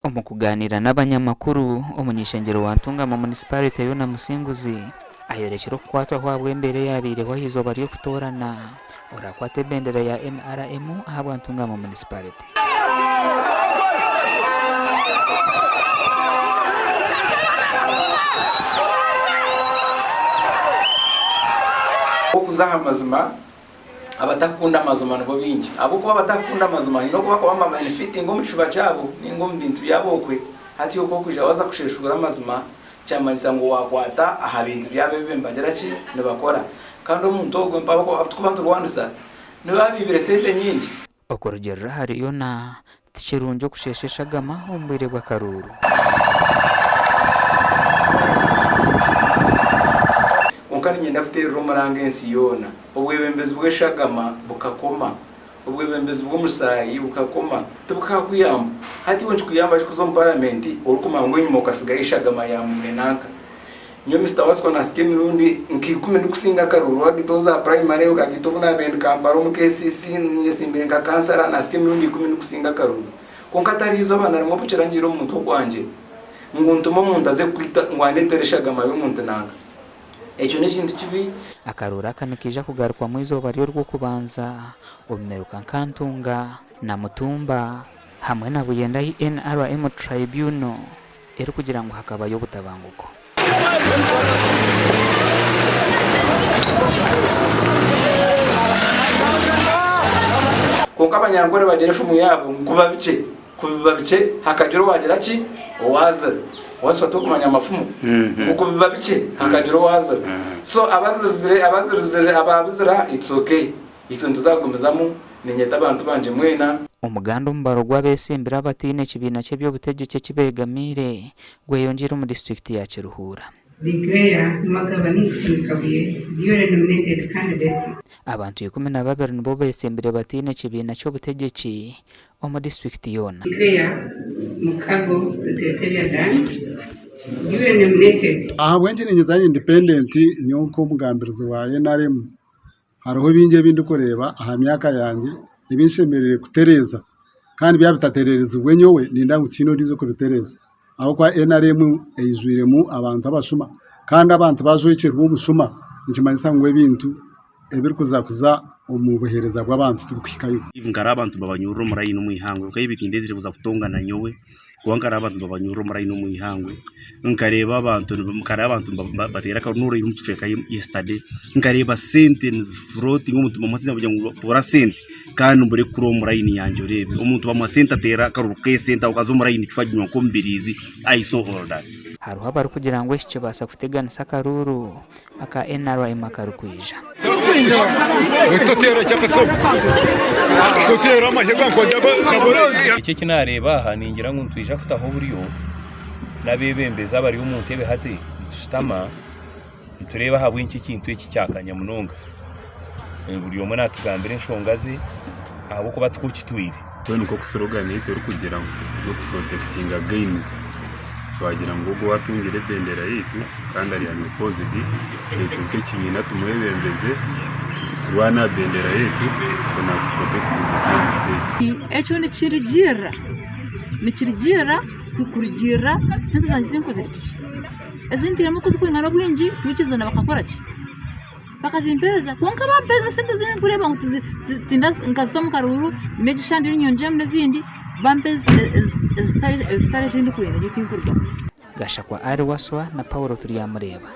Omu kugaaniira n'abanyamakuru, omuny'eishengyero wa Ntungamo Munisiparite Yona Musinguzi ayorekire okukwatwaho ahabw'embeera eyabaireho ah'eizooba ry'okutoorana orakwata ebendera ya NRM ahabwa Ntungamo Munisiparite. Okuza aha mazima Abatakukunda amazima nibo baingi ahabw'okuba abatakukunda amazima haine oku barikuba nibabenefitinga omu kishuba kyabo ninga omu bintu byabo okwe. Hati okwo okwija waaza kusheeshuura amazima kyamanyisa ngu waakwata aha bintu byabo ebi nibagira ki? Nibakora. Kandi omuntu ogwo abu turikuba niturwanisa nibaba baibire sente nyingi. Okurugiirira ahari Yona, ti kirungi okusheesha eshagama omu bwire bw'akaruuru. Kwonka niinyenda kuteerera omuranga ensi yoona. Obwebembezi bw'eshagama bukakoma. Obwebembezi bw'omusaayi bukakoma. Tibukakuyamba. Hati iwe nikikuyamba ki kuza omu paramenti orikumanya ngu enyima okasigayo eshagama ya mwine nanka? Nyowe Mister Waswa naasika emirundi nka ikumi ndikusinga akaruuru wagita oza primary okagita obu naabaire ndi Kampala omu KCC nyesimbire nka kansara naasika emirundi ikumi ndikusinga akaruuru. Kwonka tariho izooba na rimwe obu kirangiire omu mutwe gwangye ngu ntume omuntu aze kukwita ngu andeetere eshagama y'omuntu nanka. Ekyo n'ekintu kibi. Akaruuru aka nikaija kugarukwamu eizooba ry'Orwokubanza omu miruka nka Ntunga, Namutumba hamwe na Buyenda ahi NRM Tribunal erikugira ngu hakabayo obutabanguko. Kwonka Abanyankore bagira efumu yaabo ngu kuba bikye, ku biba bikye hakagira owaagira ki? Owaazira. Waaswa torikumanya amafumu? Ngu ku biba bikye hakagira owaazira. So abazirizire, abazirizire, abaabizira it's okay. Itwe nituza kugumizamu niinyeta abantu bangye mwena. Omuganda omubaro gw'abeesimbire abataine kibiina ky'eby'obutegyeki eki beegamiire gweyongyeire omu disiturikiti ya Kiruhura. Declare Magaba Nixon Kabuye duly nominated candidate. Abantu 12 nibo beesimbire bataine kibiina ky'obutegyeki omu disiturikiti yoona. Declare Mukago Rutetebya Dan duly nominated. Ahabw'enki niinyeza independent nyowe nk'omugambirizi wa NRM? Hariho bingi ebi ndikureeba aha myaka yangye ebi nshemereire kutereeza kandi byaba bitatereerizibwe nyowe nindeeba ngu tihaine ondiijo orikubitereeza ahabw'okuba NRM eijwiremu abantu abashuma kandi abantu bajwekyerwa omushuma nikimanyisa ngu ebintu ebirikuza kuza omu buheereza bw'abantu tibikuhikayo. Nkare abantu nibabanyurira omu layini omu ihangwe kwonka ebi tindenzire kuza kutongana nyowe. Kwonka nkareeba abantu nibabanyurira omu layini omu ihangwe, nkareeba abantu nkareeba abantu nibateera akaruru n'orurimi omu kicweka yesterday, nkareeba sente nizifurotinga omuntu bamuha sente bamugira ngu toora sente kandi mbure kukura omu layini yangye oreebe, omuntu bamuha sente ateera akaruru k'esente aho okaza omu layini twaginywa nk'omubiriizi, I saw all that. Hariho abarikugira ngu eki kibaasa kuteganisa akaruuru aka NRM akarikwija. Eki eki naareeba aha ningira ngu nitwija kutaho oburyo n'abeebembezi abari omu ntebe hati nitushutama nitureeba ahabw'enki ekintu eki kyakanya munonga. Buri omwe naatugambira enshonga ze ahabw'okuba tikwo kitwire. Mbwenu nk'oku slogan yaitu erikugira ngu n'okuprotekitinga gains, twagira ngu ogwo owaatungire ebendera yaitu kandi ari unopposed, naitwe nk'ekibiina tumwebembeze turwane aha bendera yaitu so naatuprotekitinga gains zaitu. Ekyo nikirugiirira, nikirugiirira kurugiirira sente zangye ezi nkozire ki, ezi ntairemu ku zirikwingana obwingi twikirizana bakakora ki, Bakazimpeereza kwonka bampeereza esente ezi ndikureeba ngu nkazita omu karuuru n'egi shaaha ndiyo niinyongyeramu n'ezindi bampa ezitari ezi ndikwenda nyowe tinkurugamu. Gashakwa Ali Waswa na Paulo Turyamureeba.